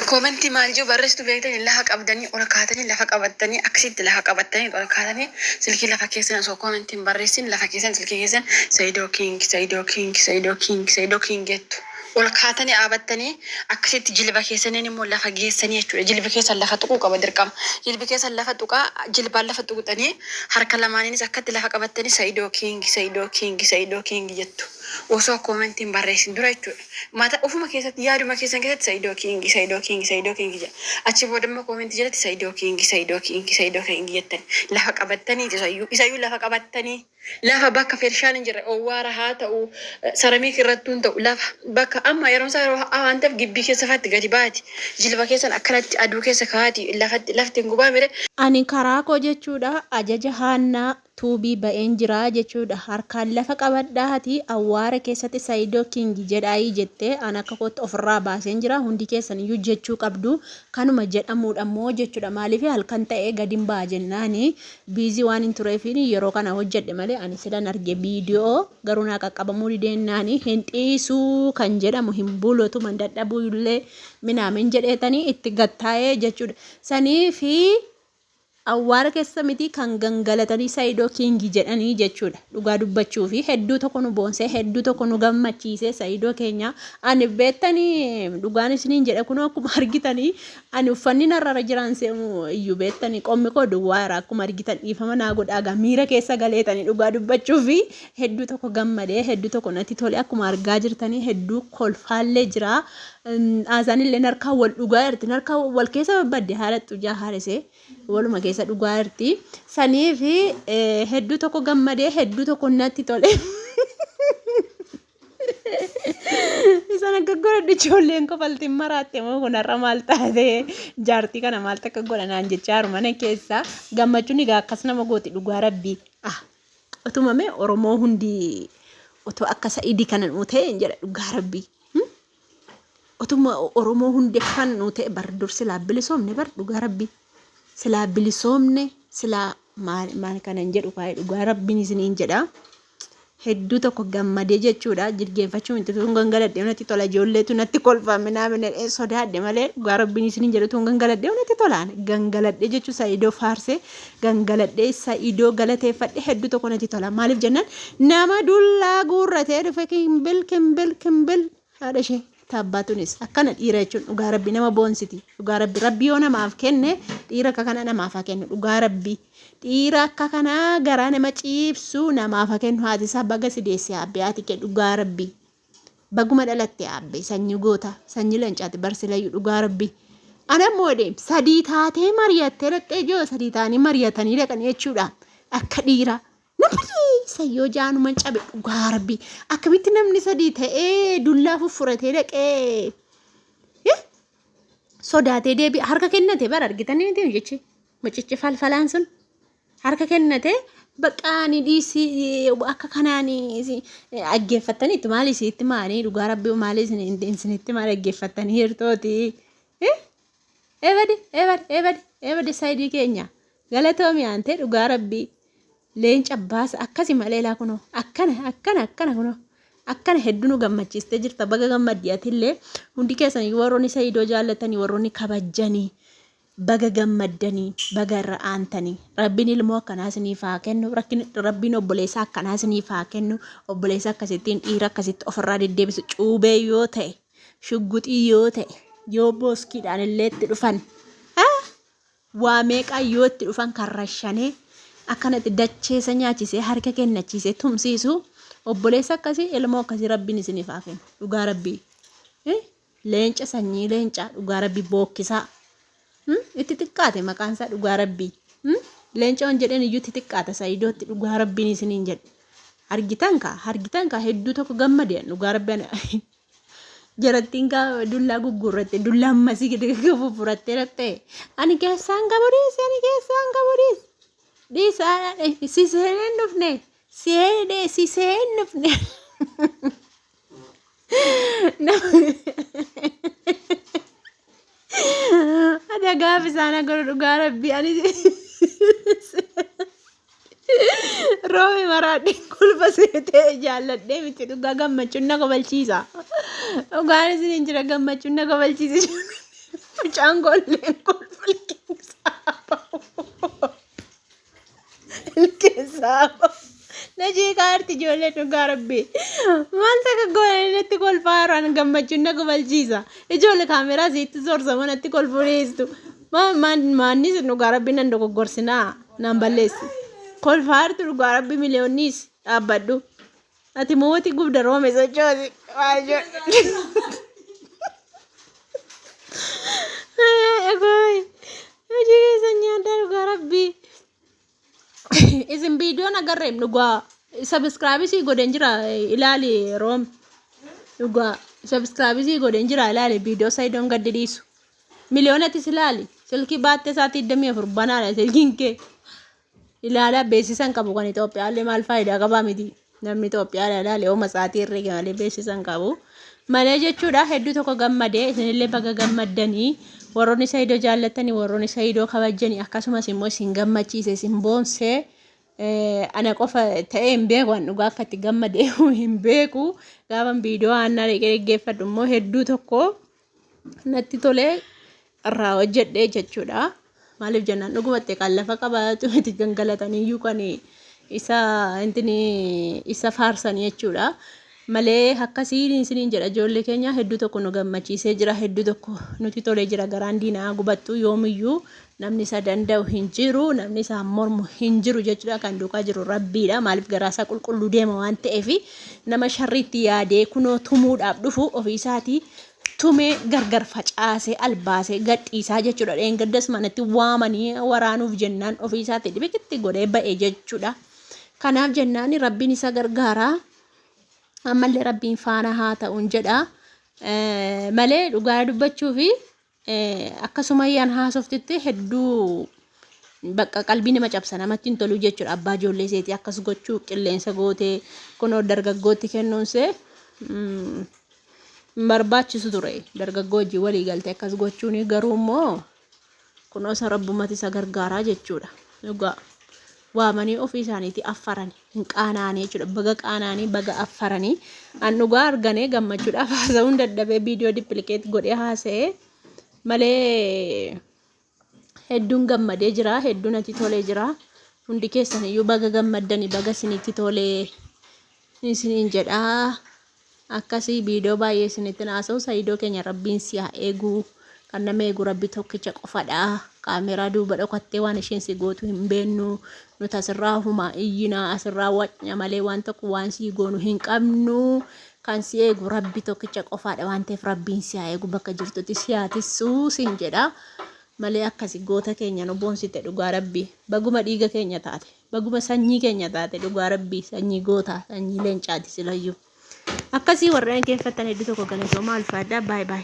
Koomentii maal jiru barreessitu beektanii lafa qabdanii ol kaatanii lafa qabattanii akkasitti lafa qabattanii ol kaatanii silkii lafa keessan osoo koomentiin barreessin lafa keessan silkii keessan Saidoo King Saidoo King Saidoo King Saidoo King jettu. Ol kaatanii dhaabattanii akkasitti jilba keessaniin immoo lafa geessanii jechuudha. Jilbi keessan lafa tuquu qaba dirqama. Jilbi keessan lafa tuqaa jilbaan lafa tuqxanii harka lamaaniinis akkatti lafa qabattanii Saidoo King Saidoo King Saidoo King jettu. Osoo koomentii hin barreessin dura jechuudha. Mata ofuma keessatti yaaduma keessan keessatti Saidoo King Saidoo King Saidoo King jedha. Achi booda immoo koomentii jalatti Saidoo King Saidoo King Saidoo King jettan. Lafa qabattanii isayyuu isayyuu lafa qabattanii lafa bakka fershaan hin jirre owwaara haa ta'u saramiik irrattuu hin ta'u lafa bakka amma yeroon isaa yeroo ho'aa waan ta'eef gibbii keessa faatti gadi baati jilba keessan akkanatti aduu keessa kaa'aati lafatti lafti hin gubaa mire. Ani karaa koo jechuudha ajaja Haannaa tuubii ba'een jira jechuudha harkaan lafa qabadhaati awwaara keessatti Saidoo king jedhaayii jette an akka kootti ofirraa baaseen jira hundi keessan iyyuu jechuu qabdu kanuma jedhamuudha immoo jechuudha maaliif halkan ta'e gadin ba'a jennaani Busy waanin tureefiin yeroo kana hojjedhe malee ani silan arge viidiyoo garuu naa qaqqabamuu dideennaani hin dhiisuu kan jedhamu hin bulu otuman dadhabuu illee minaamin jedheetanii itti gattaa'ee jechuudha. Saniifi awwaara keessa miti kan gangalatanii Saidoo King jedhanii jechuudha. Dhugaa dubbachuufi hedduu tokko nu boonsee hedduu tokko nu gammachiisee Saidoo keenya ani beektanii dhugaan isiniin jedha kunoo akkuma argitanii Ani uffanni narrara jiran se'u iyyu beektani qommi koo duwwaara akkuma argitan dhiifama naa godhaa gaa miira keessa galeetani dhugaa dubbachuu fi hedduu tokko gammadee hedduu tokko natti tole akkuma argaa jirtanii hedduu kolfaallee jira haasaan illee narkaa wal dhugaa jirti narkaa wal keessa babbadde haala xujaa haaresee waluma keessa dhugaa jirti sanii fi hedduu tokko gammadee hedduu tokko natti tole. Isaan akka godhadhu ijoolleen kofaltiin maraatte moo kun har'a maal taate jaartii kana maal takka godha naan jechaa jiru mana keessa gammachuun egaa akkas nama gooti dhugaa rabbii. Ah otuma mee Oromoo hundi otoo akka Sa'idii kana nuu ta'e hin jedha dhugaa rabbii. Otuma Oromoo hundi akka kana nuu ta'e bar dur silaa bilisoomne bar dhugaa rabbii. Silaa bilisoomne silaa maal maal kana hin jedhu kaa'e dhugaa rabbiin isiniin jedha. Hedduu tokko gammadee jechuudha. Jilgeenfachuu miti tun gangaladhee natti tola ijoolleetu natti kolfa minaamin jedhee sodaadhe malee dhugaa rabbiin isiniin jedhu tun gangaladhee natti tolaan gangaladhee jechuu Sa'idoo faarsee gangaladhee Sa'idoo galateeffadhe hedduu tokko natti tola. Maaliif jennaan nama dullaa guurratee dhufe kimbil kimbil kimbil Haadha ishee ta abbaa tunis akkana dhiira jechuun dhugaa rabbi nama boonsiti dhugaa rabbi rabbi yoo namaaf kenne dhiira akka kana namaaf haa kennu dhugaa rabbi dhiira akka kanaa garaa nama ciibsu namaaf haa kennu haati isaa baga si deesse aabbee haati kee dhugaa rabbi baguma dhalatte aabbee sanyii goota sanyii leencaati barsilayyu dhugaa rabbi ana immoo deem sadii taatee mari'attee dhaqxee joo sadii ta'anii mari'atanii dhaqanii jechuudha akka dhiiraa Namni sayyoo jaanuman cabe dhugaa rabbii akkamitti namni sadii ta'ee dullaa fuffuratee dhaqee eh, sodaatee deebi'a harka kennate bara argitanii miti jechi mucichi falfalaan sun harka kennate bakka ani dhiisii akka kanaan dhaggeeffattaniitu maali isiitti maanii dhugaa rabbii maali isinitti maal dhaggeeffattanii hirtooti. Ebade ebade ebade ebade saayidii keenya galatoomi aantee dhugaa rabbii leenca baasa akkasi malee laa kunoo akkana akkana akkana kunoo akkana hedduu nu gammachiistee jirta baga gammaddi atillee hundi keessan warroonni sayidoo jaallatanii warroonni kabajjanii baga gammaddanii baga irra aantanii rabbiin ilmoo akkanaa isiniif haa kennu rabbiin obboleessa akkanaa isiniif haa kennu obboleessa akkasittiin dhiira akkasitti ofirraa deddeebisu cuubee yoo ta'e shugguxii yoo ta'e yoo booskiidhaan illee itti dhufan waa meeqaa yoo itti dhufan kan rashanee akkanatti dacheessa nyaachisee harka kennachiisee tumsiisu obboleessa akkasii ilmoo akkasii rabbiin isiniif haa kennu dhugaa rabbii leenca sanyii leencaa dhugaa rabbii bookkisaa itti xiqqaate maqaan isaa dhugaa rabbii leenca waan jedheen iyyuu itti xiqqaata sayidootti dhugaa rabbiin isiniin jedhe argitan kaa argitan kaa hedduu tokko gammade dhugaa rabbii Jarattiin kaa dullaa gugguurratte dullaa ammasii gadi fufurattee dhaqxee ani keessaan qabu dhiisi ani keessaan qabu dhiisi dhiisa si seenee hin dhufne seenee si seenee hin dhufne. Ada gaaf isaan agaruu dhugaa rabbii ani Roobi maraadheen kolfa seetee jaalladhee miti dhugaa gammachuun na kobalchiisa. Dhugaan isin hin jira gammachuun na kobalchiisa. Mucaan golleen kolfa ilkeensaa bahu. Ilkeensaa bahu. Na jeeqaa jirti ijoolleen dhugaa rabbi. Maal takka goonanii natti kolfaa jiran gammachuun na gubalchiisa. Ijoollee kaameraa siitti zorsa manatti kolfuu dhiistu. Maannis dhugaa rabbi nan dogoggorsinaa naan balleessi. Kolfaa jirtu dhugaa rabbi miliyoonniis dhaabbadhu. Ati mooti gubda roome sochoosi. Egoy. Hojii keessan nyaadhaa dhugaa rabbii. Isin viidiyoon agarreem dhugaa. Sabiskiraabii sii godheen jira ilaali room. Dhugaa. Sabiskiraabii sii godheen jira ilaali viidiyoo sayidoon gaddi dhiisu. Miliyoonatis ilaali. Silkii baattee sa'aatii 24 banaadha silkiin kee. Ilaalaa beeksisa hin qabu kan Itoophiyaallee maal faayidaa qabaa miti. Namni Itoophiyaadha ilaale ooma sa'aatii herreege malee beeksisa hin qabu. Malee jechuudha hedduu tokko gammadee isinillee baga gammaddanii warroonni Saidoo jaallattanii warroonni Saidoo kabajjanii akkasumas immoo isin gammachiise isin boonsee ana qofa ta'ee hin beeku an dhugaa akka itti gammadee hin beeku gaafan viidiyoo aannaa dhaqee dhaggeeffadhu immoo hedduu tokko natti tolee irraa hojjedhee jechuudha. Maaliif jennaan dhugumatti kan lafa qabaatu itti gangalataniyyuu kan isa intini isa faarsanii jechuudha. Malee akkasii isiniin jedha ijoollee keenya hedduu tokko nu gammachiisee jira hedduu tokko nuti tolee jira garaan diinaa gubattu yoomiyyuu namni isa danda'u hin jiru namni isaan mormu hin jiru jechuudha kan duukaa jiru rabbiidha maaliif garaa isaa qulqulluu deema waan ta'eef nama sharriitti yaadee kunoo tumuudhaaf dhufu ofii isaatii tumee gargar facaasee albaasee gadhiisaa jechuudha. Dheengaddas manatti waamanii waraanuuf jennaan ofii isaatii dhibiqitti godhee ba'e jechuudha. Kanaaf jennaan rabbiin isa gargaara. Ammallee rabbiin faana haa ta'uun jedha. Malee dhugaa dubbachuu fi akka sumayyaan haasoftitti hedduu bakka qalbii nama cabsa namatti hin tolu jechuudha. Abbaa ijoollee isheetii akkas gochuu qilleensa gootee kunoo dargaggootti kennuunsee hin barbaachisu ture dargaggoo wajjin walii galtee akkas gochuun garuu immoo kunoo isa rabbumati isa gargaaraa jechuudha dhugaa waamanii ofii isaaniitii affarani hin qaanaanii jechuudha baga qaanaanii baga affaranii an dhugaa arganee gammachuudhaaf haasa'uun dadhabee viidiyoo dippilikeet godhee haasa'ee malee hedduun gammadee jira hedduun natti tolee jira hundi keessan iyyuu baga gammaddanii baga isinitti tolee isiniin jedhaa Akkasii viidiyoo baay'ee isinitti hin haasa'u Saidoo keenya rabbiin si haa eegu kan nama eegu rabbi tokkicha qofadha kaameraa duuba dhokattee waan isheen si gootu hin beennu nuti asirraa humaa iyyinaa asirraa wacna malee waan tokko waan sii goonu hin qabnu kan si eegu rabbi tokkicha qofaadha waan ta'eef rabbiin si haa eegu bakka jirtutti si haa tissuu siin jedha malee akkasi goota keenya nu boonsite dhugaa rabbi baguma dhiiga keenya taate. Baguma sanyii keenya taate dhugaa rabbii sanyii gootaa sanyii leencaati silayyuu. Akkasii warra dhaggeeffattan hedduu tokko galatoomaa ulfaadhaa baay baay.